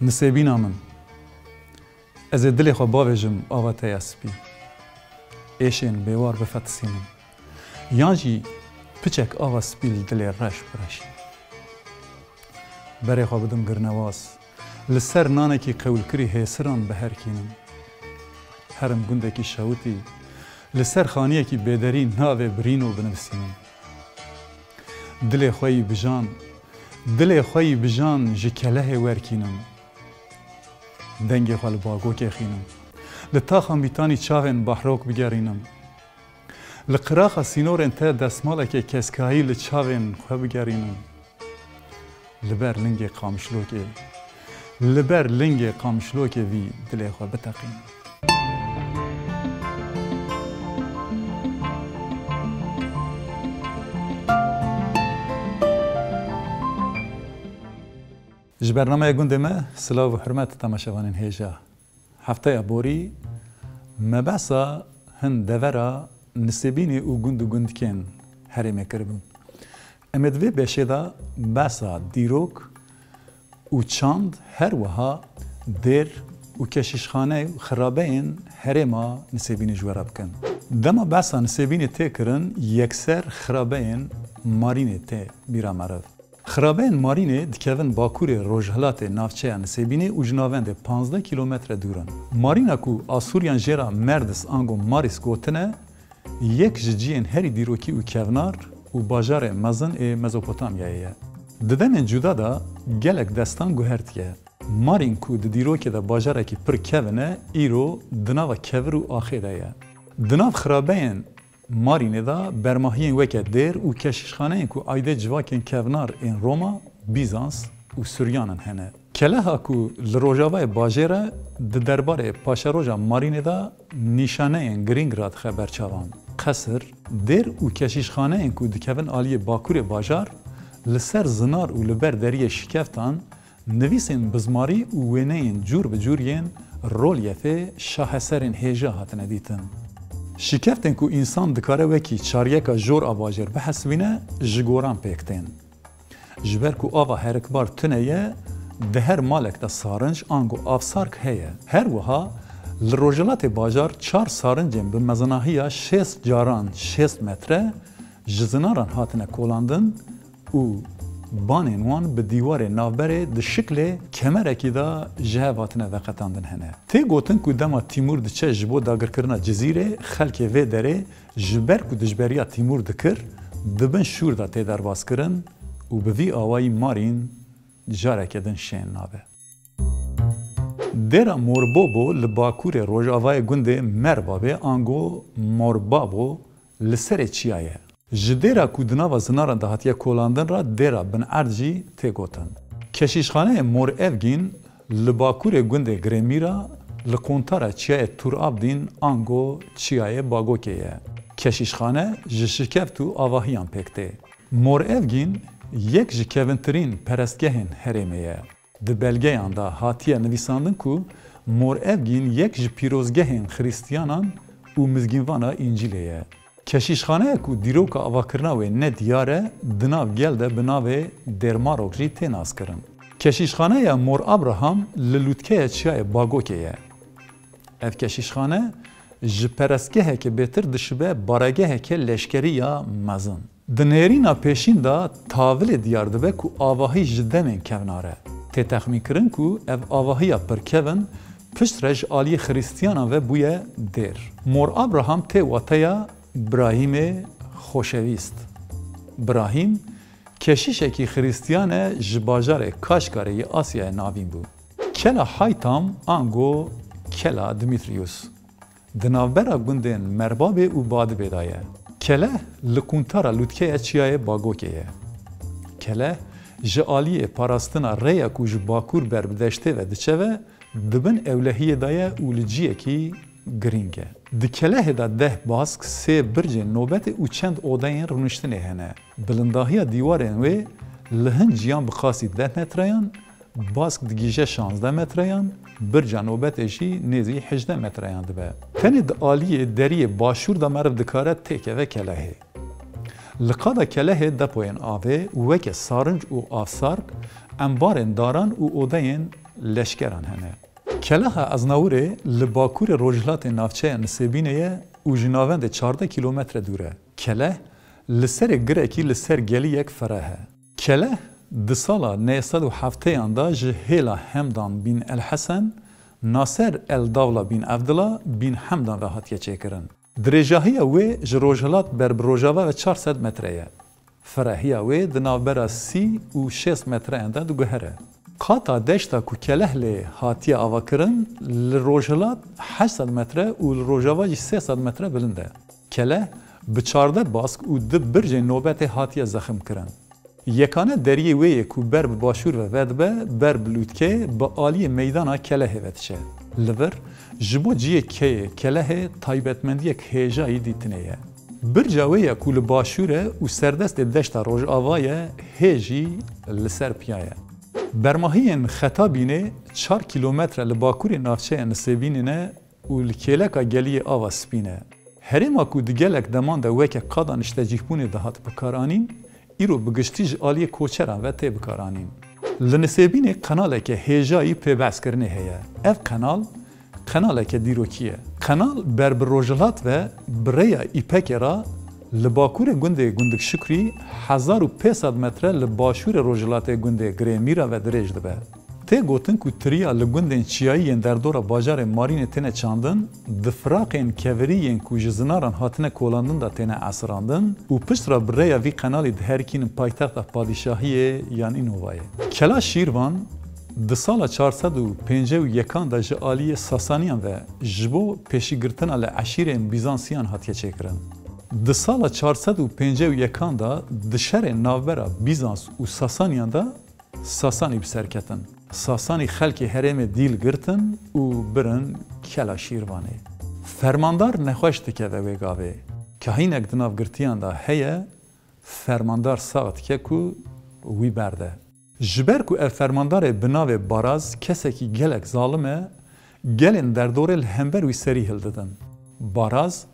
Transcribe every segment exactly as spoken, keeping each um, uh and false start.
Nisêbîna min. Ez ê dilê xwe bavêjim ava te ya spî. Êşên bêwar bifetisînim. Yan jî piçek ava spî li dilê reş bireşînim. Berê xwe bidim girnewaz. Li ser nanekî qewilkirî hêsiran biherkînim. Herim gundekî şewitî. Li ser xaniyekî bêderî navê Birîno binivîsînim. Dilê xwe yî bijan, dilê xwe yî bijan ji kelehê werkînim. Dengê xwe li bagokê xînim. Li taxa mîtanî çavên bahrok bigerînim. Li qiraxa sînorên te destmaleke keskayî li çavên xwe bigerînim. Li ber lingê qamişlokê, li ber lingê qamişlokê vî dilê xwe biteqînim. Ji bernameya gundê me, silav û hurmet temaşevanên hêja. Hefteya borî me behsa hin devera Nisêbînê û gund û gundikên herêmê kiribû. Em ê di vê beşê de behsa dîrok û çand, her wiha dêr û keşîşxane û xirabeyên herêma Nisêbînê ji we re bikin. Dema behsa Nisêbînê tê kirin, yekser xirabeyên Marînê tê bîra meriv. Xirabeyên Marînê dikevin bakurê rojhilatê navçeya Nisêbînê û ji navendê panzdeh kîlometre dûr in. Marîna ku Asûriyan jê re Merdis ango Marîs gotine, yek ji cihên herî dîrokî û kevnar û bajarê mezin ê Mezopotamyayê ye. Di demên cuda de gelek destan guhertiye. Marîn ku di dîrokê de bajarekî pir kevin e, îro di nava kevir û axê de ye. Di nav xirabeyên Marînê de bermahiyên weke dêr û keşîşxaneyên ku aîdê civakên kevnar ên Roma, Bîzans û Suryanan hene. Keleha ku li rojavayê bajêr e, di derbarê paşeroja Marînê de nîşaneyên girîng radixe ber çavan. Qesir, dêr û keşîşxaneyên ku dikevin aliyê bakurê bajar, li ser zinar û li ber deriyê şikeftan, nivîsên bizmarî û wêneyên cûr bi cûr yên rolyefê şaheserên hêja hatine dîtin. Şikeftên ku însan dikare wekî çaryeka jor a bajêr bihesibîne, ji goran pêk tên. Ji ber ku ava herikbar tune ye, di her malek de sarinc ango avsark heye. Her wiha li rojhilatê bajar çar sarincên bi mezinahiya şêst caran şêst metre ji zinaran hatine kolandin û banên wan bi dîwarê navberê di şiklê kemerekî de ji hev hatine veqetandin hene. Tê gotin ku dema Tîmûr diçe ji bo dagirkirina Cizîrê, xelkê vê derê ji ber ku dijberiya Tîmûr dikir, di bin şûr de tê derbas kirin û bi vî awayî Marîn careke din şên nabe. Dêra Morbobo li bakurê rojavayê gundê Merbabê ango Morbabo li serê çiya ye. Ji dêra ku di nava zinaran de hatiye kolandin re dêra Bin Erd jî tê gotin. Keşîşxaneyê Mor Evgîn li bakurê gundê Girêmîra li quntara çiyayê Tur Abdîn ango çiyayê Bagokê ye. Keşîşxane ji şikeft û avahiyan pêk tê. Mor Evgîn yek ji kevintirîn perestgehên herêmê ye. Di belgeyan de hatiye nivîsandin ku Mor Evgîn yek ji pîrozgehên Xirîstiyanan û mizgînvana Încîlê ye. Keşîşxaneya ku dîroka avakirina wê ne diyar e, di nav gel de bi navê Dêrmarok jî tê naskirin. Keşîşxaneya Mor Abraham li lûtkeya çiyayê Bagokê ye. Ev keşîşxane ji perestgeheke bêtir dişibe baregeheke leşkerî ya mezin. Di nêrîna pêşîn de tavilê diyar dibe ku avahî ji demên kevnar e. Tê texmînkirin ku ev avahiya pirkevin piştre ji aliyê Xirîstiyanan ve bûye dêr. Mor Abraham tê wateya Birahîmê Xoşewîst. Birahîm, keşîşekî Xirîstiyan e, ji bajarê Kaşgarê yê Asyayê navîn bû. Kela Haytam ango Kela Dimitriyus. Di navbera gundên Merbabê û Badibê de ye. Keleh li quntara lûtkeya çiyayê Bagokê ye. Keleh ji aliyê parastina rêya ku ji bakur ber bi deştê ve diçe ve, di bin ewlehiyê de ye û li ciyekî girîng e. Di Kelehê de deh bask, sê bircên nobetê û çend odeyên rûniştinê hene. Bilindahiya dîwarên wê li hin ciyan bi qasî deh metreyan, bask digihîje şazdeh metreyan, birca nobetê jî nêzî hejdeh metreyan dibe. Tenê di aliyê deriyê başûr de meriv dikare têkeve Kelehê. Li qada Kelehê depoyên avê weke sarinc û avsark, embarên daran û odeyên leşkeran hene. Keleha Aznawurê li bakurê rojhilatê navçeya Nisêbînê ye û ji navendê çardeh kîlometre dûr e. Keleh li serê girekî li ser geliyek fereh e. Keleh di sala neh sed û hefteyan de ji hêla Hemdan bin El Hesen, Naser El Dawla bin Evdila bin Hemdan ve hatiye çêkirin. Dirêjahiya wê ji rojhilat ber bi rojava ve çar sed metre ye. Ferehiya wê di navbera sî û şêst metreyan de diguhere. Qata deşta ku Keleh lê hatiye avakirin, li rojhilat heşt sed metre û li rojava jî sê sed metre bilind e. Keleh bi çardeh bask û du bircên nobetê hatiye zeximkirin. Yekane deriyê wê yê ku ber bi başûr ve vedibe, ber bi lûtkeyê, bi aliyê meydana Kelehê ve diçe. Li vir, ji bo cihê keyê Kelehê taybetmendiyek hêjayî dîtinê ye. Birca wê ya ku li başûr e û serdestê deşta rojava ye, hê jî li ser piya ye. Bermahiyên Xeta Bînê çar kîlometre li bakurê navçeya Nisêbînê ne û li kêleka geliyê Ava Spî ne. Herêma ku di gelek deman de weke qada niştecihbûnê de hat bikaranîn, îro bi giştî ji aliyê koçeran ve tê bikaranîn. Li Nisêbînê qenaleke hêjayî pê behskirinê heye. Ev qenal, qenaleke dîrokî ye. Qenal ber bi rojhilat ve bi rêya Îpekê re li bakurê gundê Gundik Şukrî hezar û pênc sed metre li başûrê rojhilatê gundê Girê Mîra ve dirêj dibe. Tê gotin ku tiriya li gundên çiyayî yên derdora bajarê Marînê têne çandin, di firaqên kevirî yên ku ji zinaran hatine kolandin de têne esirandin û pişt re bi rêya vî qenalî diherikînin paytexta padîşahiyê yan Înovayê. Kela Şîrvan di sala çar sed û pêncî û yekan de ji aliyê Sasaniyan ve ji bo pêşîgirtina li eşîrên Bîzansiyan hatiye çêkirin. Di sala çar sed û pêncî û yekan de di şerên navbera Bîzans û Sasaniyan de Sasanî bi ser ketin. Sasanî xelkê herêmê dîl girtin û birin Kela Şîrvanê. Fermandar nexweş dikeve wê gavê. Kahînek di nav girtiyan de heye, fermandar sax dike ku wî berde. Ji ber ku ev fermandarê bi navê Baraz kesekî gelek zalim e, gelên derdorê li hember wî serî hildidin. Baraz,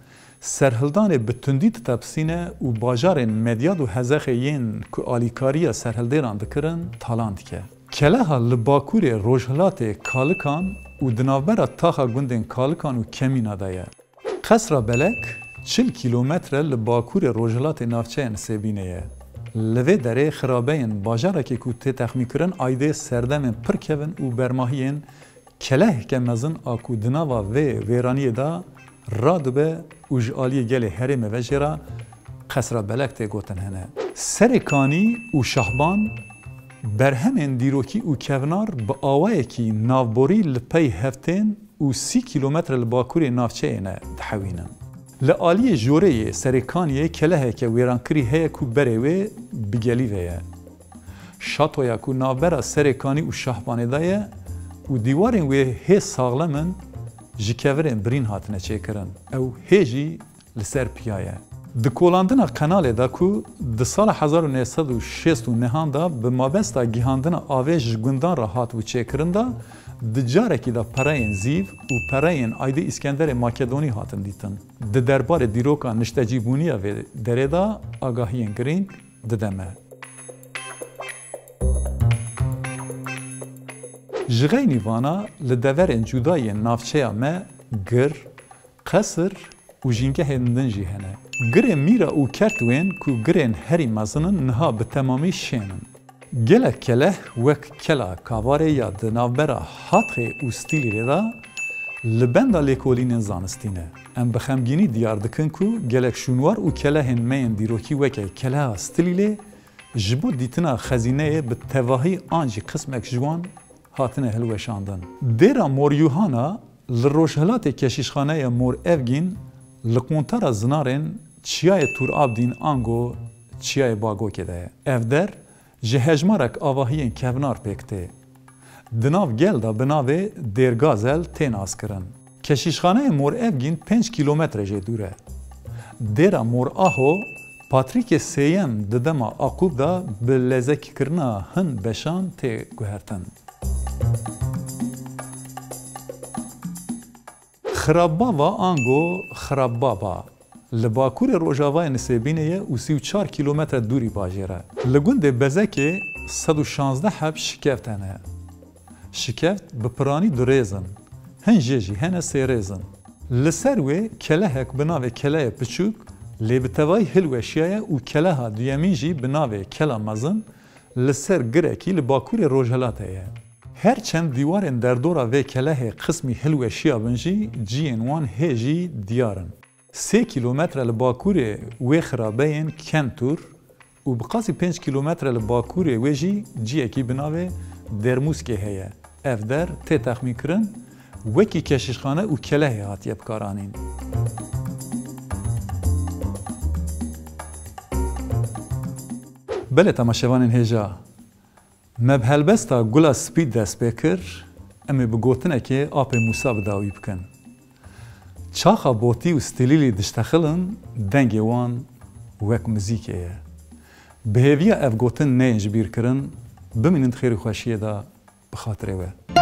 serhildanê bi tundî ditepisîne û bajarên Medyad û Hezexê yên ku alîkariya serhildêran dikirin, talan dike. Keleha li bakurê rojhilatê Kalikan û di navbera taxa gundên Kalikan û Kemîna de ye. Qesra Belek çil kîlometre li bakurê rojhilatê navçeya Nisêbînê ye. Li vê derê xirabeyên bajarekê ku tê texmînkirin aydê serdemên pir kevin û bermahiyên keleheke mezin a ku di nava vê wêraniyê de radibe û ji aliyê gelê herêmê ve jê re Qesra Belek tê gotin hene. Serê Kanî û Şahban berhemên dîrokî û kevnar bi awayekî navborî li pey hev tên û sî kîlometre li bakurê navçeyê ne dihewînin. Li aliyê jorê yê Serê Kaniyê keleheke wêrankirî heye ku berê wê bi gelî ve ye. Şatoya ku navbera Serê Kanî û Şahbanê de ye û dîwarên wê hê saxlem in, ji kevirên birîn hatine çêkirin. Ew hê jî li ser piya ye. Di kolandina qenalê de ku di sala hezar û neh sed û şêst û nehan de bi mabesta gihandina avê ji gundan re hatibû çêkirin de, di carekî de pereyên zîv û pereyên aydê Îskenderê Makedonî hatin dîtin. Di derbarê dîroka niştecîbûniya vê derê de agahiyên girîng dide me. Ji xeynî vana li deverên cuda yên navçeya me gir, qesir û jîngehên din jî hene. Girê Mîra û Kertwên ku girên herî mezin in niha bi temamî şên in. Gelek keleh wek Kela Kavarê ya di navbera Hatxê û Stîlîlê de li benda lêkolînên zanistî ne. Em bi xemgînî diyar dikin ku gelek şûnwar û kelehên me yên dîrokî weke Keleha Stîlîlê ji bo dîtina xezîneyê bi tevahî an jî qismek ji wan hatine hilweşandin. Dêra Mor Yuhana li rojhilatê keşîşxaneya Mor Evgîn li quntara zinarên Çiyayê Tur Abdîn ango Çiyayê Bagokê de ye. Ev der ji hejmarek avahiyên kevnar pêk tê. Di nav gel de bi navê Dêrgazel tê naskirin. Keşîşxaneyê Mor Evgîn pênc kîlometre jê dûr e. Dêra Mor Aho, Patrîkê Sêyem di dema Aqûb de bi lezekîkirina hin beşan tê guhertin. Xirabava ango Xirabbaba li bakurê rojavayê Nisêbînê ye û sî û çar kîlometre dûrî bajêr e. Li gundê Bezekê sed û şazdeh heb şikeft hene. Şikeft bi piranî du rêz in. Hin jê jî hene sê rêz in. Li ser wê kelehek bi navê Keleyê Piçûk lê bi tevayî hilweşiyaye û keleha duyemîn jî bi navê Kela Mezin li ser girekî li bakurê rojhilatê ye. Her çend dîwarên derdora vê kelehê qismî hilweşiya bin jî ciyên wan hê jî diyar in. Sê kîlometre li bakurê wê xirabeyên Kentûr û bi qasî pênc kîlometre li bakurê wê jî ciyekî bi navê Dermûskê heye. Ev der tê texmînkirin wekî keşîşxane û kelehê hatiye bikaranîn. Belê temaşevanên hêja, me bi helbesta Gula Spî dest pê kir, em ê bi gotinekê Apê Mûsa bi dawî bikin. Çaxa botî û stilîlî diştexilin, dengê wan wek muzîkê ye. Bi hêviya ev gotin neyên ji bîr kirin, bimînin di xêr û xweşiyê de, bi xatirê we.